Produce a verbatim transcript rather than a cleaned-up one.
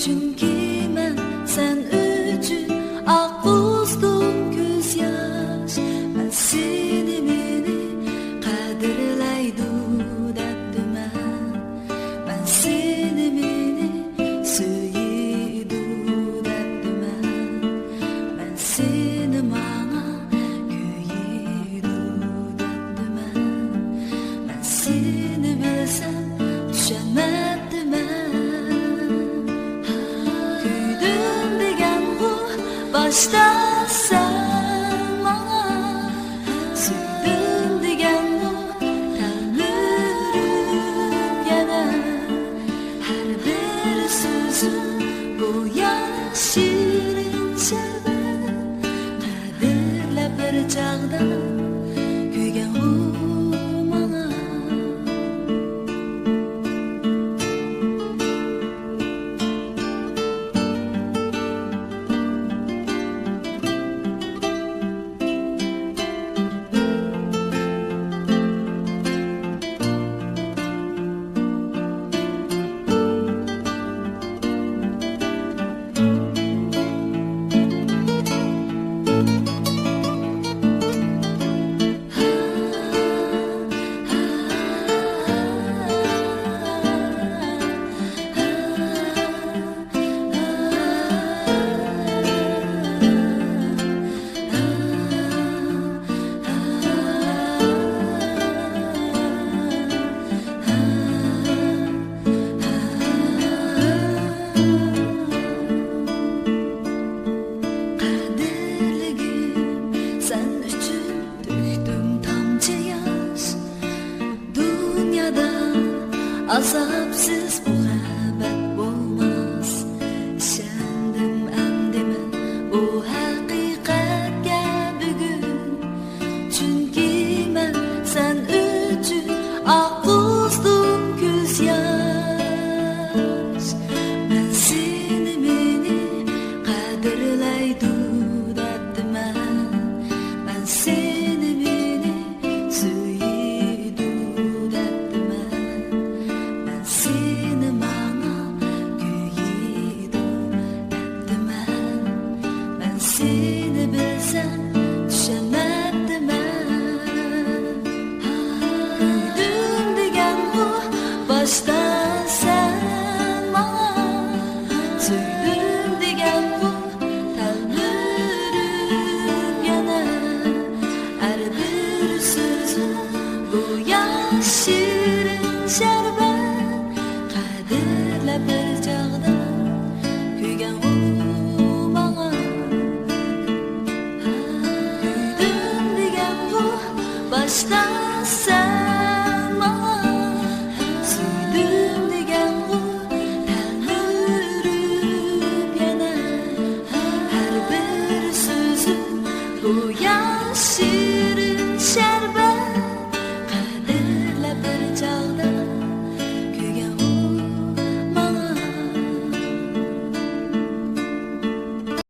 چۈنكى مەن سەن ئۈچۈن ئاققۇزدۇم كۆز ياش. مەن سېنى، مېنى قەدىرلەيدۇ دەپتىمەن. مەن سېنى، مېنى سۆيىدۇ دەپتىمەن. مەن سېنى ماڭا كۆيىدۇ دەپتىمەن. مەن سېنى بىلسەم چۈشەنمەپتىمەن. كۆيدۈم دېگەنغۇ باشتا سەن ماڭا، سۆيدۈم دېگەنغۇ تەلمۈرۈپ يەنە. ھەر بىر سۆزۈڭ گويا شېرىن شەربەت، قەدىرلەپ بىر چاغدا كۆيگەنغۇ ماڭا. قەدىرلىگىن، سەن ئۈچۈن تۆكتۈم تامچە ياش. دۇنيادا ئازابسىز مۇھەببەت بولماس. ئىشەندىم ئەمدى مەن بۇ ھەقىقەتكە بۈگۈن. چۈنكى مەن سەن ئۈچۈن ئاققۇزدۇم كۆز ياش. مەن سېنى، مېنى قەدىرلەيدۇ دەپتىمەن. مەن سېنى، مېنى سۆيىدۇ دەپتىمەن. مەن سېنى ماڭا كۆيىدۇ دەپتىمەن. مەن سېنى بىلسەم چۈشەنمەپتىمەن. كۆيدۈم دېگەنغۇ باشتا سەن ماڭا. سۆيدۈم